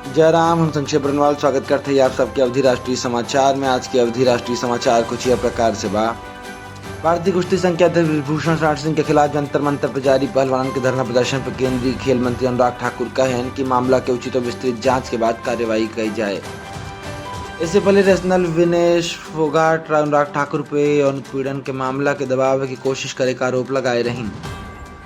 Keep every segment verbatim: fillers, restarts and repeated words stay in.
जय राम, हम संक्षेप बरनवाल स्वागत करते हैं आप सबके अवधी राष्ट्रीय समाचार में। आज के अवधी राष्ट्रीय समाचार कुछ यह प्रकार से बा। भारतीय कुश्ती संघ के अध्यक्ष ब्रजभूषण शरण सिंह के खिलाफ जंतर मंतर पर जारी पहलवानन के धरना प्रदर्शन पर केंद्रीय खेल मंत्री अनुराग ठाकुर कहेन कि मामला के उचित और विस्तृत जांच के बाद कार्यवाही कई जाए। इससे पहले रेशनल विनेश फोगाट अनुराग ठाकुर पे यौन उत्पीड़न के मामला के दबावे की कोशिश करे का आरोप लगाए रही।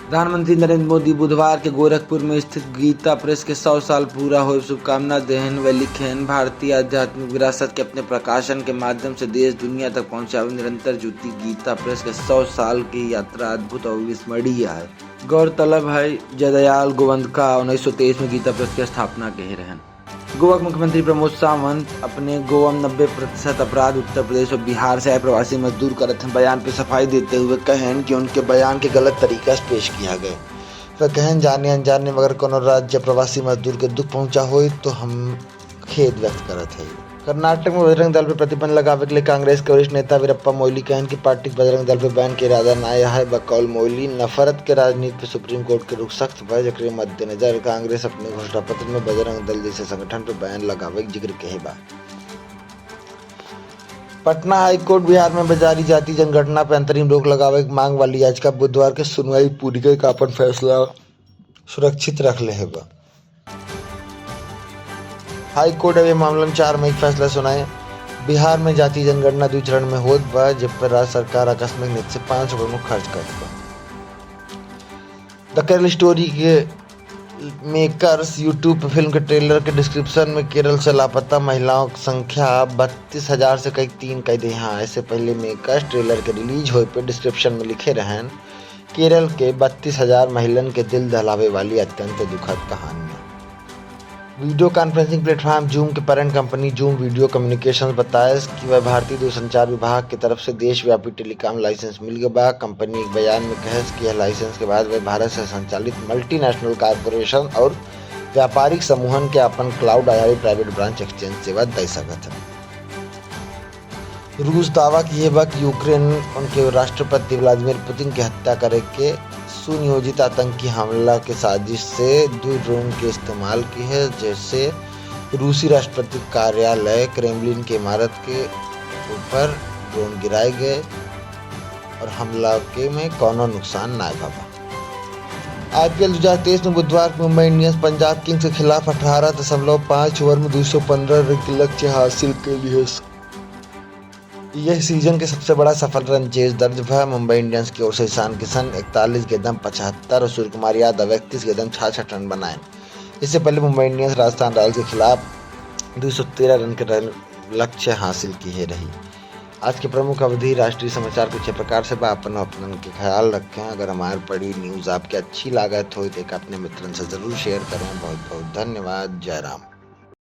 प्रधानमंत्री नरेंद्र मोदी बुधवार के गोरखपुर में स्थित गीता प्रेस के सौ साल पूरा होए शुभकामना देहन। वे लिखेन, भारतीय आध्यात्मिक विरासत के अपने प्रकाशन के माध्यम से देश दुनिया तक पहुंचावे निरंतर जुटी गीता प्रेस के सौ साल की यात्रा अद्भुत और अविस्मरणीय है। गौरतलब है, जयदयाल गोवंदका उन्नीस सौ तेईस में गीता प्रेस की स्थापना कहे रहन। गोवा के मुख्यमंत्री प्रमोद सावंत अपने गोवा में नब्बे प्रतिशत अपराध उत्तर प्रदेश और बिहार से आए प्रवासी मजदूर करत हैं बयान पे सफाई देते हुए कहेन कि उनके बयान के गलत तरीका से पेश किया गया। वह कहेन, जाने अनजाने में अगर कोनो राज्य प्रवासी मजदूर के दुख पहुंचा होई तो हम खेद व्यक्त करत है। कर्नाटक में बजरंग दल पे प्रतिबंध लगावे के लिए कांग्रेस के वरिष्ठ नेता वीरप्पा मोइली कहेन कि पार्टी के बजरंग दल पे बैन के इरादा ना है। बकौल मोइली, नफरत के राजनीति पे सुप्रीम कोर्ट के रुख सख्त बा, जेकरे मद्देनजर कांग्रेस अपने घोषणा पत्र में बजरंग दल जैसे संगठन पे बैन लगावे के जिक्र कहे बा। पटना हाई कोर्ट बिहार में जारी जाति जनगणना पे अंतरिम रोक लगावे के मांग वाली याचिका बुधवार के सुनवाई पूरी कई के आपन फैसला सुरक्षित रख ले बा। हाई कोर्ट अब ये मामला में चार मई के फैसला सुनाए। बिहार में जाति जनगणना दू चरण में होत बा, जब पर राज्य सरकार आकस्मिक नीति से पाँच सौ करोड़ खर्च करत बा। द केरल स्टोरी के मेकर्स YouTube पे फिल्म के ट्रेलर के डिस्क्रिप्शन में केरल से लापता महिलाओं की संख्या बत्तीस हजार से कई तीन कई दे। हाँ, इससे पहले मेकर्स ट्रेलर के रिलीज होए पे डिस्क्रिप्शन में लिखे रहन, केरल के बत्तीस हजार महिलन के दिल दहलावे वाली अत्यंत दुखद कहानियाँ। वीडियो कॉन्फ्रेंसिंग प्लेटफॉर्म जूम के पेरेंट कंपनी जूम वीडियो कम्युनिकेशंस बतायस कि वह भारतीय दूरसंचार विभाग की तरफ से देशव्यापी टेलीकॉम लाइसेंस मिल गए बा। कंपनी एक बयान में कहस कि यह लाइसेंस के बाद वह भारत से संचालित मल्टीनेशनल कॉरपोरेशन और व्यापारिक समूहन के अपन क्लाउड आधारित प्राइवेट ब्रांच एक्सचेंज सेवा दे सकत है। रूस दावा किहे बा कि यूक्रेन उनके राष्ट्रपति व्लादिमीर पुतिन के हत्या करे के सुनियोजित आतंकी हमला के साजिश से दू ड्रोन के इस्तेमाल किहे, जैसे रूसी राष्ट्रपति कार्यालय क्रेमलिन के इमारत के ऊपर ड्रोन गिराए गए और हमला के में कौनो नुकसान ना भवा। आईपीएल दो हज़ार तेईस में बुधवार को मुंबई इंडियंस पंजाब किंग्स के खिलाफ अठारह दशमलव पाँच ओवर में दो सौ पन्द्रह रन के लक्ष्य हासिल कर लिए। यह सीजन के सबसे बड़ा सफल रन चेज दर्ज भा। मुंबई इंडियंस की ओर से ईशान किशन इकतालीस गेंदन पचहत्तर और सूर्यकुमार यादव इकतीस गेंदन छियासठ रन बनाए। इससे पहले मुंबई इंडियंस राजस्थान रॉयल्स के खिलाफ दो सौ तेरह रन के रन लक्ष्य हासिल किहे रही। आज के प्रमुख अवधी राष्ट्रीय समाचार कुछ प्रकार से बा। अपन अपनन के ख्याल रखें। अगर हमारे पढ़ी न्यूज़ आपके अच्छी लागत हो तो एक अपने मित्रन से जरूर शेयर करें। बहुत बहुत धन्यवाद। जय राम।